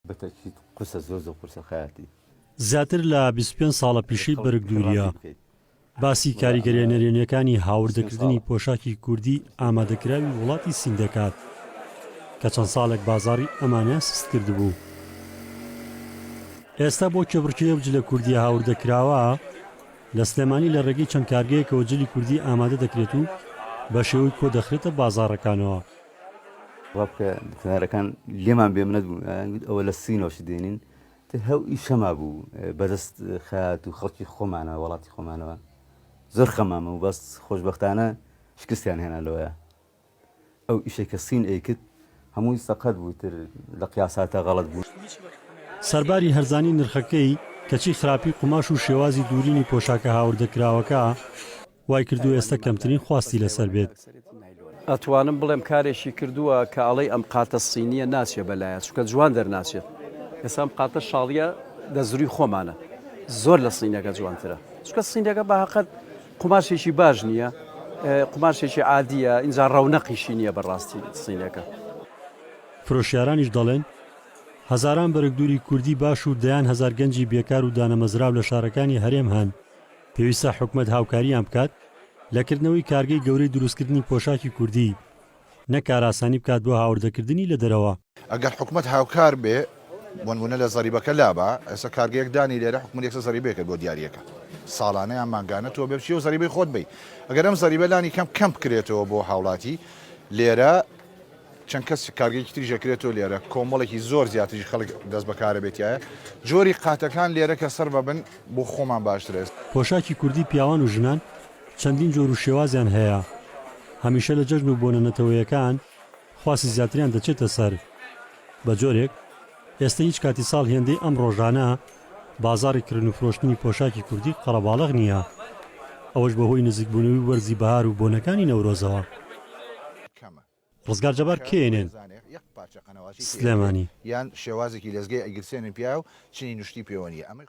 بە تەئکید قورسە زۆر زۆر قورسە خەیاتی. زیاتر لە 25 ساڵە پیشەی بەرگدوورییە، باسی کاریگەرییە نەرێنییەکانی هاوردەکردنی پۆشاکی کوردی ئامادەکراوی وڵاتی سین دەکات، کە چەند ساڵێک بازاڕی ئەمانەیان سست کردبوو. ئێستا بۆ کێبڕکێی ئەو جلە کوردییە هاوردەکراوە، لە سلێمانی لە ڕێگەی چەند کارگەیەکەوە جلی کوردی ئامادە دەکرێت و بە شێوەی کۆ دەخرێتە بازاڕەکانەوە. وا بکە دوکاندارەکان لێمان بێمنەت بوون ئەیان گوت ئەوە لە سینەوە شت دێنین تر هەو ئیشە مابوو بەدەست خەیات و خەڵکی خۆمانەوە وڵاتی خۆمانەوە زۆر خەمامە و بەس خۆشبەختانە شکستیان هێنا لەوەیە ئەو ئیشەی کە سین ئەیکرد هەمووی سەقەت بوو تر لە قیاساتە غەڵەت بوو. سەرباری هەرزانی نرخەکەی، کەچی خراپی قوماش و شێوازی دوورینی پۆشاکە هاوردەکراوەکە وای کردووە ئێستا کەمترین خواستی لەسەر بێت. ئەتوانم بڵێم کارێکی کردووە کە ئەڵێی ئەم قاتە سینیە ناچێ بەلایە چونکە جوان دەرناچێت ئێستا ئەم قاتە شاڵیە دەزروی خۆمانە زۆر لە سینەکە جوانترە چونکە سینەکە بە هەقەت قوماشێکی باش نییە قوماشێکی عادیە ئینجا ڕەونەقیشی نییە بەڕاستی سینەکە. فرۆشیارانیش دەڵێن، هەزاران بەرگدووری کوردی باش و دەیان هەزار گەنجی بێکار و دانەمەزراو لە شارەکانی هەرێم هەن، پێویستە حکومەت هاوکارییان بکات لە کردنەوەی کارگەی گەورەی دروستکردنی پۆشاکی کوردی، نەک کارئاسانی بکات بۆ هاوردەکردنی لە دەرەوە. ئەگەر حکومەت هاوکار بێ بۆنمونە لە زەریبەکە لابا ئێستا کارگەیەک دانی لێرە حکومەت یەکسەر زەریبەیەکت بۆ دیاریەکە ساڵانە یان مانگانە تۆ بێ بچی و زەریبەی خۆت بی ئەگەر ئەم زەریبە لانی کەم کەم بکرێتەوە بۆ هاوڵاتی لێرە چەند کەس کارگەیەکی تریش ئەکرێتەوە لێرە کۆمەڵێکی زۆر زیاتریش خەڵک دەست بەکارە بێتایە جۆری قاتەکان لێرە کە سەر بەبن بۆ خۆمان باشترە. پۆشاکی کوردی پیاوان و ژنان چەندین جۆر و شێوازیان هەیە، هەمیشە لە جەژن و بۆنە نەتەوەیەکان خواستی زیاتریان دەچێتە سەر، بە جۆرێک ئێستە هیچ کاتی ساڵ هێندەی ئەم ڕۆژانە بازاڕی کڕین و فرۆشتنی پۆشاکی کوردی قەڵەباڵغ نییە، ئەوەش بەهۆی نزیکبوونەوەی وەرزی بەهار و بۆنەکانی نەورۆزەوە. ڕزگار جەبار کێنێن، سلێمانی. یان شێوازێکی لەزگەی ئەگیرسێنن پیاو چنی نوشتی پێوە نیە ئەمەی.